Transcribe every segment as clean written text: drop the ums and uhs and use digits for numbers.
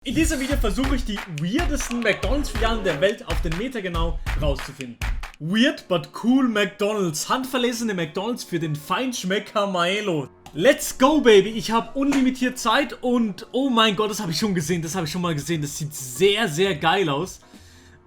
In diesem Video versuche ich die weirdesten McDonalds-Filialen der Welt auf den Meter genau rauszufinden. Weird but cool McDonalds. Handverlesene McDonalds für den Feinschmecker Maelo. Let's go, Baby. Ich habe unlimitiert Zeit und oh mein Gott, das habe ich schon gesehen. Das habe ich schon mal gesehen. Das sieht sehr, sehr geil aus.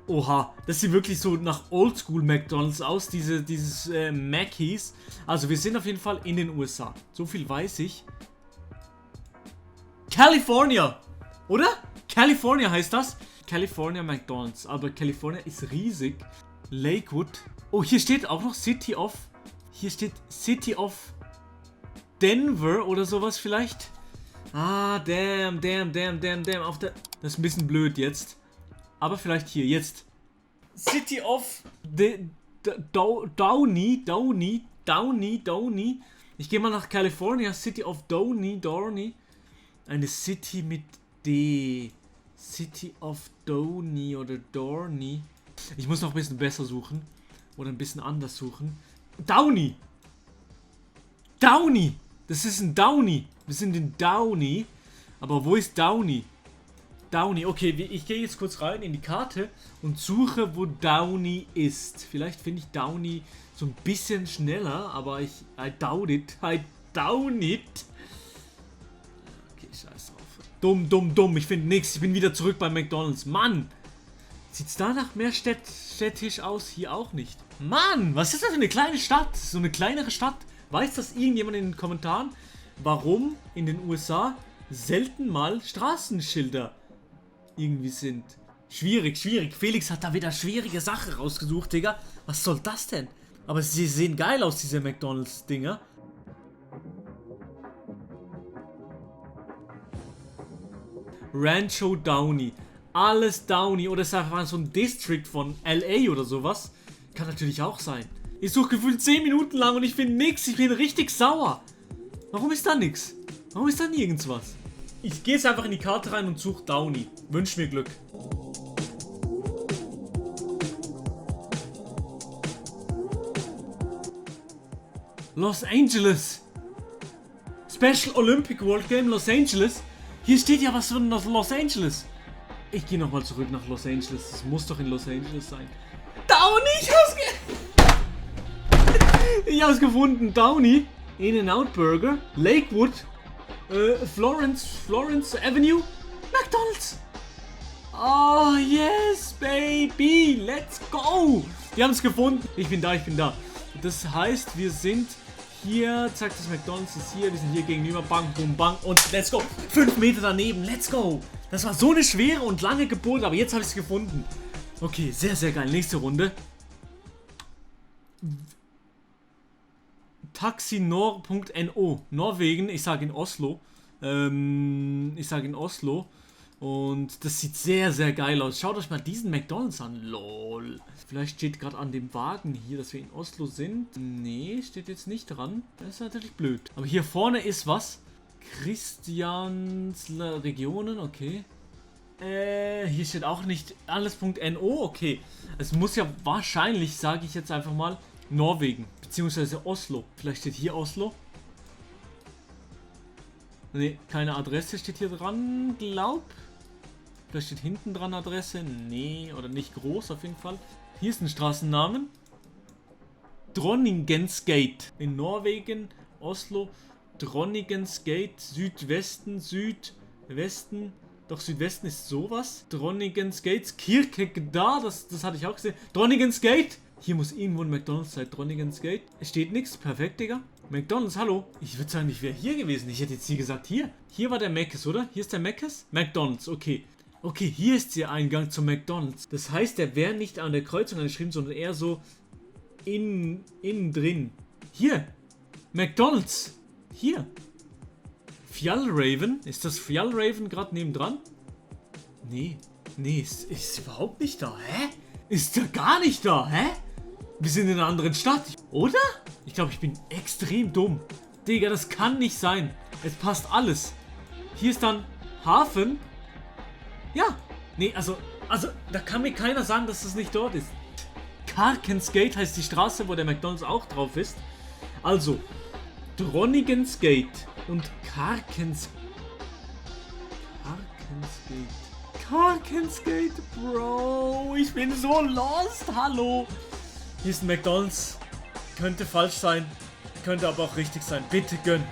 Oha, das sieht wirklich so nach Oldschool McDonalds aus, dieses Mackies. Also wir sind auf jeden Fall in den USA. So viel weiß ich. California! Oder? California heißt das. California McDonalds. Aber California ist riesig. Lakewood. Oh, hier steht auch noch City of. Hier steht City of Denver oder sowas vielleicht. Ah, damn. Auf der. Das ist ein bisschen blöd jetzt. Aber vielleicht hier. Jetzt. City of Downey. Ich gehe mal nach California. City of Downey. Eine City mit D. City of Downey oder Dorney. Ich muss noch ein bisschen besser suchen. Oder ein bisschen anders suchen. Downey! Downey! Das ist ein Downey. Wir sind in Downey. Aber wo ist Downey? Downey. Okay, ich gehe jetzt kurz rein in die Karte und suche, wo Downey ist. Vielleicht finde ich Downey so ein bisschen schneller, aber I doubt it. Okay, scheiß drauf. Dumm. Ich finde nichts. Ich bin wieder zurück bei McDonalds. Mann! Sieht's da nach mehr städtisch aus? Hier auch nicht. Mann! Was ist das für eine kleine Stadt? So eine kleinere Stadt. Weiß das irgendjemand in den Kommentaren? Warum in den USA selten mal Straßenschilder irgendwie sind? Schwierig. Felix hat da wieder schwierige Sachen rausgesucht, Digga. Was soll das denn? Aber sie sehen geil aus, diese McDonalds-Dinger. Rancho Downey. Alles Downey. Oder ist einfach so ein District von LA oder sowas. Kann natürlich auch sein. Ich suche gefühlt 10 Minuten lang und ich finde nichts. Ich bin richtig sauer. Warum ist da nichts? Warum ist da nirgends was? Ich gehe jetzt einfach in die Karte rein und suche Downey. Wünsch mir Glück. Los Angeles. Special Olympic World Game Los Angeles. Hier steht ja was von Los Angeles. Ich gehe nochmal zurück nach Los Angeles. Das muss doch in Los Angeles sein. Downey! Ich hab's gefunden. Downey. In-N-Out Burger. Lakewood. Florence Avenue. McDonalds. Oh, yes, baby. Let's go. Wir haben es gefunden. Ich bin da. Das heißt, wir sind hier. Zack, das McDonalds ist hier. Wir sind hier gegenüber. Bang, boom, bang. Und let's go. 5 Meter daneben. Let's go. Das war so eine schwere und lange Geburt. Aber jetzt habe ich es gefunden. Okay, sehr, sehr geil. Nächste Runde. Taxinor.no. Norwegen. Ich sage in Oslo. Und das sieht sehr, sehr geil aus. Schaut euch mal diesen McDonalds an. Lol. Vielleicht steht gerade an dem Wagen hier, dass wir in Oslo sind. Nee, steht jetzt nicht dran. Das ist natürlich blöd. Aber hier vorne ist was. Christians Regionen, okay. Hier steht auch nicht alles.no, okay. Es muss ja wahrscheinlich, sage ich jetzt einfach mal, Norwegen. Beziehungsweise Oslo. Vielleicht steht hier Oslo. Ne, keine Adresse steht hier dran, glaub. Vielleicht steht hinten dran Adresse. Nee, oder nicht groß auf jeden Fall. Hier ist ein Straßennamen. Dronningensgate. In Norwegen, Oslo. Dronningensgate, Südwesten. Doch, Südwesten ist sowas. Dronningensgate, Kierkegaard, das hatte ich auch gesehen. Dronningensgate. Hier muss irgendwo ein McDonalds sein. Dronningensgate. Es steht nichts. Perfekt, Digga. McDonalds, hallo. Ich würde sagen, ich wäre hier gewesen. Ich hätte jetzt hier gesagt, hier. Hier war der Mc's, oder? Hier ist der Mc's? McDonalds, okay. Okay, hier ist der Eingang zum McDonalds. Das heißt, der wäre nicht an der Kreuzung angeschrieben, sondern eher so innen drin. Hier. McDonalds. Hier. Fjallraven. Ist das Fjallraven gerade nebendran? Nee. Nee, ist überhaupt nicht da. Hä? Ist der gar nicht da? Hä? Wir sind in einer anderen Stadt. Oder? Ich glaube, ich bin extrem dumm. Digga, das kann nicht sein. Es passt alles. Hier ist dann Hafen. Ja. Nee, also, da kann mir keiner sagen, dass das nicht dort ist. Karkensgate heißt die Straße, wo der McDonalds auch drauf ist. Also, Dronningensgate und Karkensgate. Kirkensgate, Bro. Ich bin so lost. Hallo. Hier ist ein McDonald's. Könnte falsch sein. Könnte aber auch richtig sein. Bitte gönn.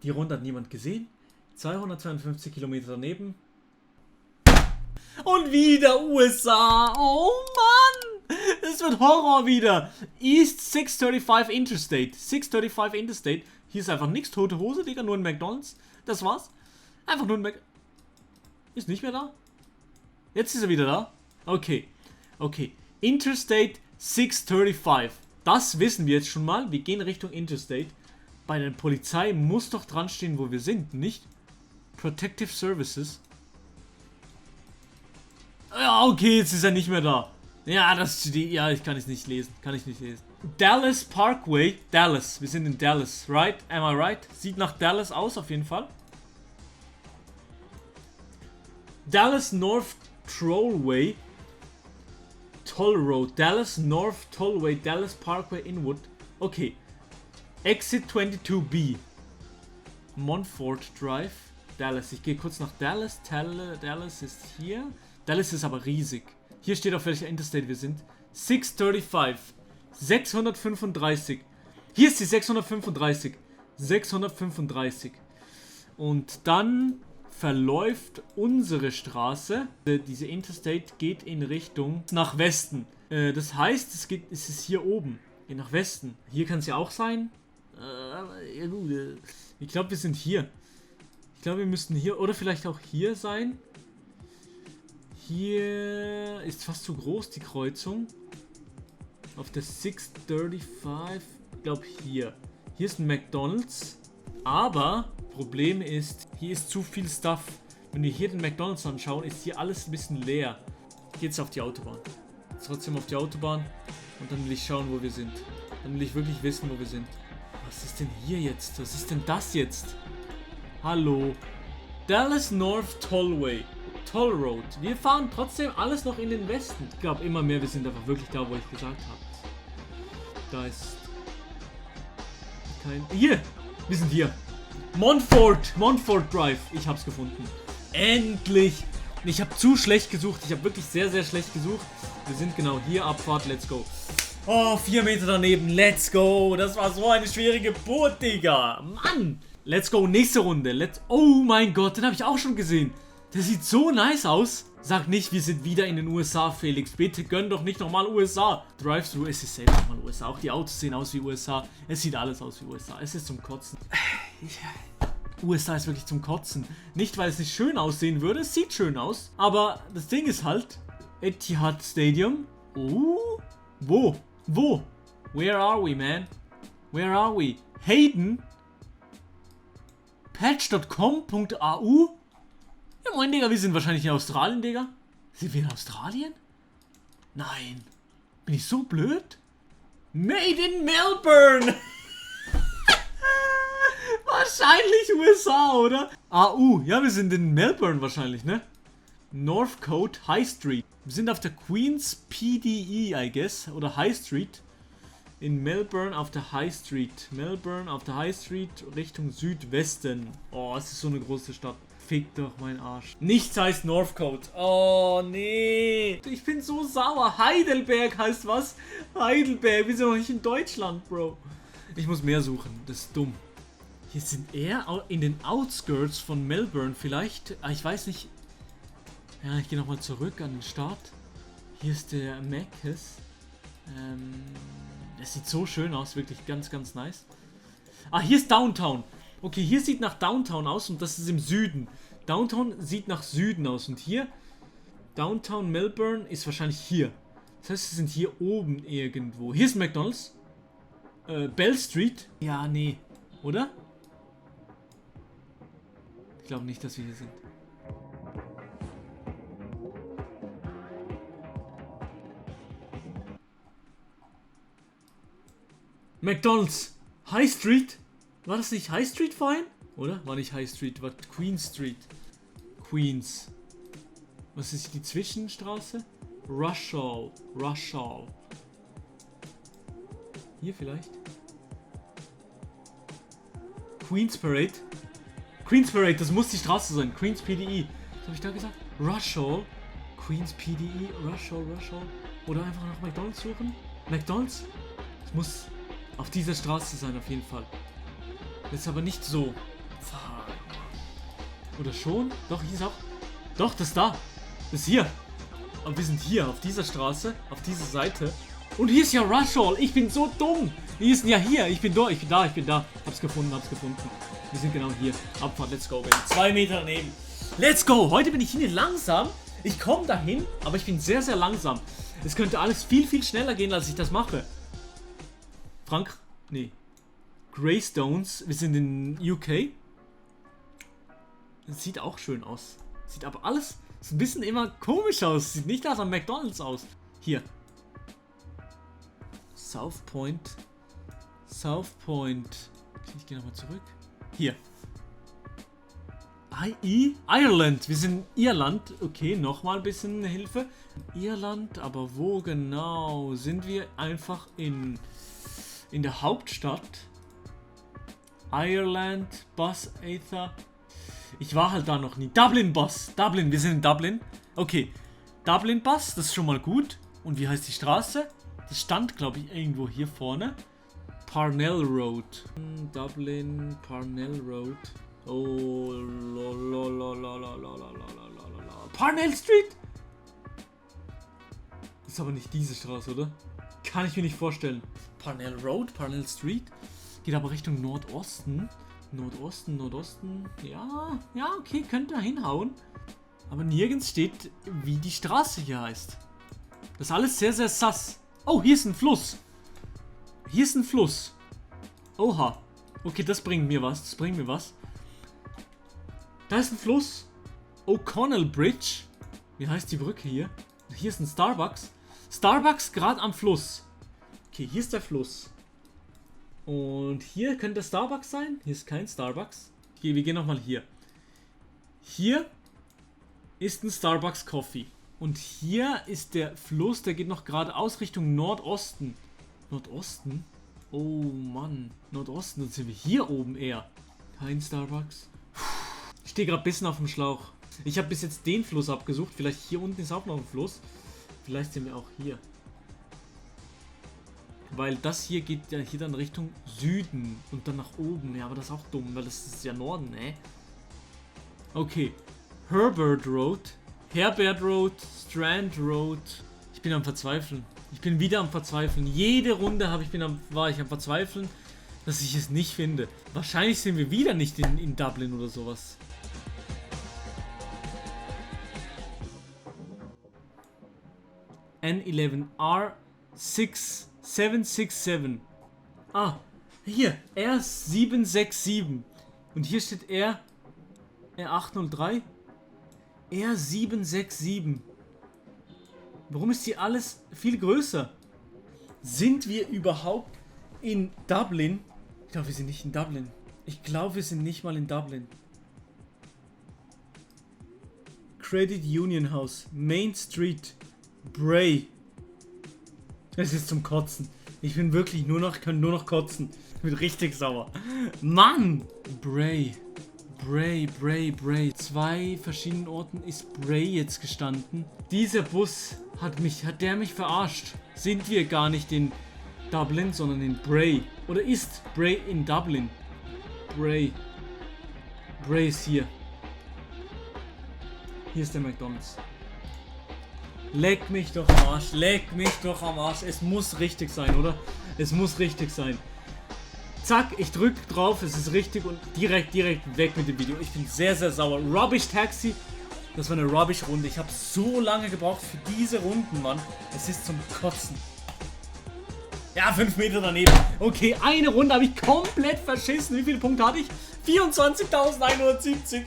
Die Runde hat niemand gesehen. 252 Kilometer daneben. Und wieder USA. Oh Mann. Es wird Horror wieder. East 635 Interstate. 635 Interstate. Hier ist einfach nichts. Tote Hose, Digga. Nur ein McDonald's. Das war's. Einfach nur ein Mac... Ist nicht mehr da? Jetzt ist er wieder da. Okay. Okay. Interstate 635. Das wissen wir jetzt schon mal. Wir gehen Richtung Interstate. Bei der Polizei muss doch dran stehen, wo wir sind, nicht? Protective Services. Ja, okay, jetzt ist er nicht mehr da. Ja, ich kann es nicht lesen. Dallas Parkway. Dallas. Wir sind in Dallas, right? Am I right? Sieht nach Dallas aus, auf jeden Fall. Dallas North Tollway. Toll Road. Dallas North Tollway. Dallas Parkway Inwood. Okay. Exit 22B. Montfort Drive. Dallas. Ich gehe kurz nach Dallas. Dallas ist hier. Dallas ist aber riesig. Hier steht auf welcher Interstate wir sind. 635. 635. Hier ist die 635. 635. Und dann verläuft unsere Straße. Diese Interstate geht in Richtung nach Westen. Das heißt, es ist hier oben. Geht nach Westen. Hier kann es ja auch sein. Ja gut. Ich glaube, wir sind hier. Ich glaube, wir müssten hier oder vielleicht auch hier sein. Hier ist fast zu groß die Kreuzung. Auf der 635. Ich glaube hier. Hier ist ein McDonald's. Aber Problem ist, hier ist zu viel Stuff. Wenn wir hier den McDonald's anschauen, ist hier alles ein bisschen leer. Ich gehe jetzt auf die Autobahn. Trotzdem auf die Autobahn. Und dann will ich schauen, wo wir sind. Dann will ich wirklich wissen, wo wir sind. Was ist denn hier jetzt? Was ist denn das jetzt? Hallo. Dallas North Tollway. Toll Road. Wir fahren trotzdem alles noch in den Westen. Ich glaube immer mehr, wir sind einfach wirklich da, wo ich gesagt habe. Da ist kein... Hier! Wir sind hier. Montfort Drive. Ich hab's gefunden. Endlich! Ich habe zu schlecht gesucht. Ich habe wirklich sehr, sehr schlecht gesucht. Wir sind genau hier. Abfahrt. Let's go. Oh, 4 Meter daneben. Let's go. Das war so eine schwierige Geburt, Digga. Mann. Let's go. Nächste Runde. Oh mein Gott, den habe ich auch schon gesehen. Der sieht so nice aus. Sag nicht, wir sind wieder in den USA, Felix. Bitte gönn doch nicht nochmal USA. Drive-Thru, es ist selbst nochmal USA. Auch die Autos sehen aus wie USA. Es sieht alles aus wie USA. Es ist zum Kotzen. USA ist wirklich zum Kotzen. Nicht, weil es nicht schön aussehen würde. Es sieht schön aus. Aber das Ding ist halt, Etihad Stadium. Oh. Wo? Where are we, man? Where are we? Hayden? Patch.com.au? Ja moin, Digga, wir sind wahrscheinlich in Australien, Digga. Sind wir in Australien? Nein. Bin ich so blöd? Made in Melbourne! Wahrscheinlich USA, oder? AU. Ja, wir sind in Melbourne wahrscheinlich, ne? Northcote High Street. Wir sind auf der Queen's PDE, I guess. Oder High Street. In Melbourne auf der High Street. Melbourne auf der High Street Richtung Südwesten. Oh, es ist so eine große Stadt. Fick doch mein Arsch. Nichts heißt Northcote. Oh, nee. Ich bin so sauer. Heidelberg heißt was? Heidelberg. Wir sind noch nicht in Deutschland, Bro. Ich muss mehr suchen. Das ist dumm. Hier sind eher in den Outskirts von Melbourne vielleicht. Ich weiß nicht. Ja, ich gehe nochmal zurück an den Start. Hier ist der Mac's. Das sieht so schön aus. Wirklich ganz, ganz nice. Ah, hier ist Downtown. Okay, hier sieht nach Downtown aus und das ist im Süden. Downtown sieht nach Süden aus und hier, Downtown Melbourne ist wahrscheinlich hier. Das heißt, sie sind hier oben irgendwo. Hier ist McDonald's. Bell Street. Ja, nee. Oder? Ich glaube nicht, dass wir hier sind. McDonald's. High Street. War das nicht High Street vorhin? Oder? War nicht High Street, war Queen Street. Queens. Was ist die Zwischenstraße? Rushall. Hier vielleicht. Queen's Parade. Queen's Parade, das muss die Straße sein. Queen's PDE. Was habe ich da gesagt? Rush Hall. Queen's PDE. Rush Hall, Rush Hall. Oder einfach nach McDonald's suchen. McDonald's? Es muss auf dieser Straße sein, auf jeden Fall. Das ist aber nicht so. Oder schon? Doch, hier ist auch. Doch, das ist da. Das ist hier. Und wir sind hier, auf dieser Straße, auf dieser Seite. Und hier ist ja Rush Hall. Ich bin so dumm. Die ist ja hier. Ich bin da. Hab's gefunden. Wir sind genau hier. Abfahrt, let's go, baby. 2 Meter daneben. Let's go. Heute bin ich hier langsam. Ich komme dahin, aber ich bin sehr, sehr langsam. Es könnte alles viel, viel schneller gehen, als ich das mache. Greystones. Wir sind in UK. Das sieht auch schön aus. Sieht aber alles so ein bisschen immer komisch aus. Sieht nicht nach einem McDonald's aus. Hier. South Point. Ich gehe nochmal zurück. Hier. Ireland. Wir sind in Irland. Okay, nochmal ein bisschen Hilfe. Irland, aber wo genau? Sind wir einfach in der Hauptstadt? Ireland, Bus, Aether. Ich war halt da noch nie. Dublin Bus. Wir sind in Dublin. Okay. Dublin Bus, das ist schon mal gut. Und wie heißt die Straße? Das stand, glaube ich, irgendwo hier vorne. Parnell Road. Dublin, Parnell Road. Oh, Parnell Street? Ist aber nicht diese Straße, oder? Kann ich mir nicht vorstellen. Parnell Road, Parnell Street. Geht aber Richtung Nordosten. Nordosten. Ja, okay, könnte da hinhauen. Aber nirgends steht, wie die Straße hier heißt. Das ist alles sehr, sehr sass. Oh, hier ist ein Fluss. Oha. Okay, das bringt mir was. Da ist ein Fluss. O'Connell Bridge. Wie heißt die Brücke hier? Hier ist ein Starbucks. Starbucks gerade am Fluss. Okay, hier ist der Fluss. Und hier könnte Starbucks sein. Hier ist kein Starbucks. Okay, wir gehen nochmal hier. Hier ist ein Starbucks Coffee. Und hier ist der Fluss, der geht noch geradeaus Richtung Nordosten. Nordosten? Oh Mann. Nordosten, dann sind wir hier oben eher. Kein Starbucks. Ich stehe gerade ein bisschen auf dem Schlauch. Ich habe bis jetzt den Fluss abgesucht. Vielleicht hier unten ist auch noch ein Fluss. Vielleicht sind wir auch hier. Weil das hier geht ja hier dann Richtung Süden und dann nach oben. Ja, aber das ist auch dumm, weil das ist ja Norden, ne? Okay. Herbert Road, Strand Road. Ich bin am Verzweifeln. Ich bin wieder am Verzweifeln. Jede Runde war ich am Verzweifeln, dass ich es nicht finde. Wahrscheinlich sind wir wieder nicht in Dublin oder sowas. N11R6767. Ah, hier, R767. Und hier steht R803. R767. Warum ist hier alles viel größer? Sind wir überhaupt in Dublin? Ich glaube, wir sind nicht in Dublin. Ich glaube, wir sind nicht mal in Dublin. Credit Union House. Main Street. Bray. Es ist zum Kotzen. Ich bin wirklich kann nur noch kotzen. Ich bin richtig sauer. Mann! Bray. 2 verschiedenen Orten ist Bray jetzt gestanden. Dieser Bus hat der mich verarscht. Sind wir gar nicht in Dublin, sondern in Bray. Oder ist Bray in Dublin? Bray ist hier. Hier ist der McDonald's. Leck mich doch am Arsch. Es muss richtig sein, oder? Es muss richtig sein. Zack, ich drück drauf, es ist richtig und direkt weg mit dem Video. Ich bin sehr, sehr sauer. Rubbish Taxi. Das war eine Rubbish-Runde. Ich habe so lange gebraucht für diese Runden, Mann. Es ist zum Kotzen. Ja, 5 Meter daneben. Okay, eine Runde habe ich komplett verschissen. Wie viele Punkte hatte ich? 24.170.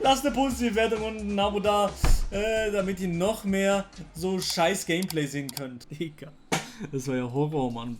Lasst eine positive Wertung und ein Abo da, damit ihr noch mehr so scheiß Gameplay sehen könnt. Digga, das war ja Horror, Mann.